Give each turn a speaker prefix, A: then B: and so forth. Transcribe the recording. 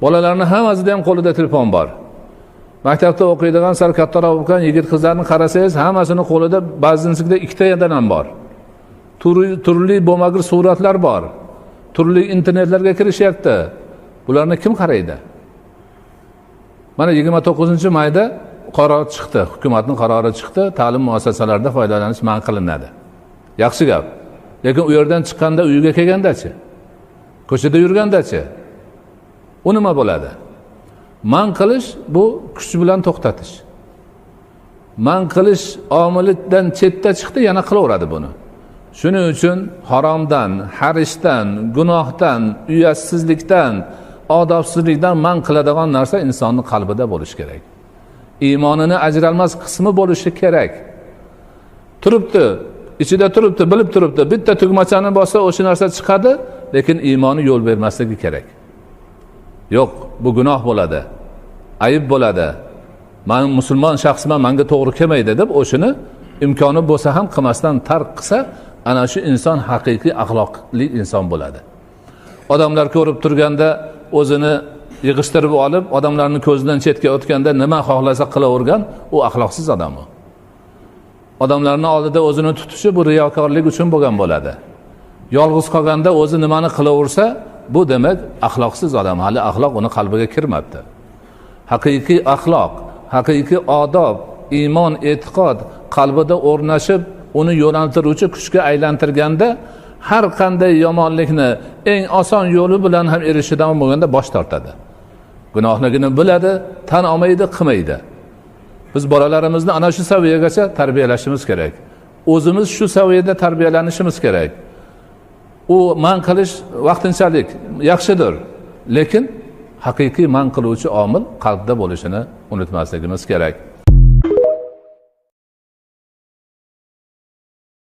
A: Bolalarni hammasida ham qo'lida telefon bor. Maktabda o'qiydigan sal kattaroq bo'lgan yigit qizlarni qarasangiz, hammasini qo'lida, ba'zinikida ikkitadan ham bor. Turli bo'lmagir suratlar bor. Turli internetlarga kirishyapti. Bularni kim qaraydi? Mana 29-mayda qaror chiqdi, hukumatning qarori chiqdi, ta'lim muassasalarida foydalanish man qilinadi. Yaxshi gap. Lekin u yerdan chiqqanda uyga kelgandachi? Ko'chada yurgandachi? U nima bo'ladi? Man qilish bu kuch bilan to'xtatish. Man qilish omilidan chetda chiqdi, yana qilaveradi buni. Shuning uchun haromdan, harishdan, gunohdan, uyatsizlikdan, odobsizlikdan man qiladigan narsa insonning qalbida bo'lishi kerak. Iymonini ajralmas qismi bo'lishi kerak. Turibdi, ichida turibdi, bilib turibdi, bitta tugmachani bossa o'sha narsa chiqadi, lekin iymoni yo'l bermasligi kerak. Yo'q, bu gunoh bo'ladi, ayib bo'ladi. Men musulmon shaxsman, menga to'g'ri kelmaydi deb o'shini imkoni bo'lsa ham qilmasdan tark qilsa, ana shu inson haqiqiy axloqli inson bo'ladi. Odamlar ko'rib turganda o'zini yig'ishtirib olib, odamlarning ko'zidan chetga o'tganda nima xohlasa qilavergan, u axloqsiz odam u. Odamlarning oldida o'zini tutishi bu riyokorlik uchun bo'lgan bo'ladi. Yolg'iz qolganda o'zi nimani qilaversa, bu demak axloqsiz odam, hali axloq uni qalbiga kirmabdi. Haqiqiy axloq, haqiqiy odob, iymon, e'tiqod qalbida o'rnashib, uni yo'naltiruvchi kuchga aylantirganda har qanday yomonlikni eng oson yo'li bilan ham erishidan bo'lganda bosh tortadi. Gunohligini biladi, tan olmaydi, qilmaydi. Biz bolalarimizni ana shu saviyagacha tarbiyalashimiz kerak. O'zimiz shu saviyada tarbiyalanishimiz kerak. U man qilish vaqtinchalik yaxshidir, lekin haqiqiy man qiluvchi omil qalbda bo'lishini unutmasligimiz kerak.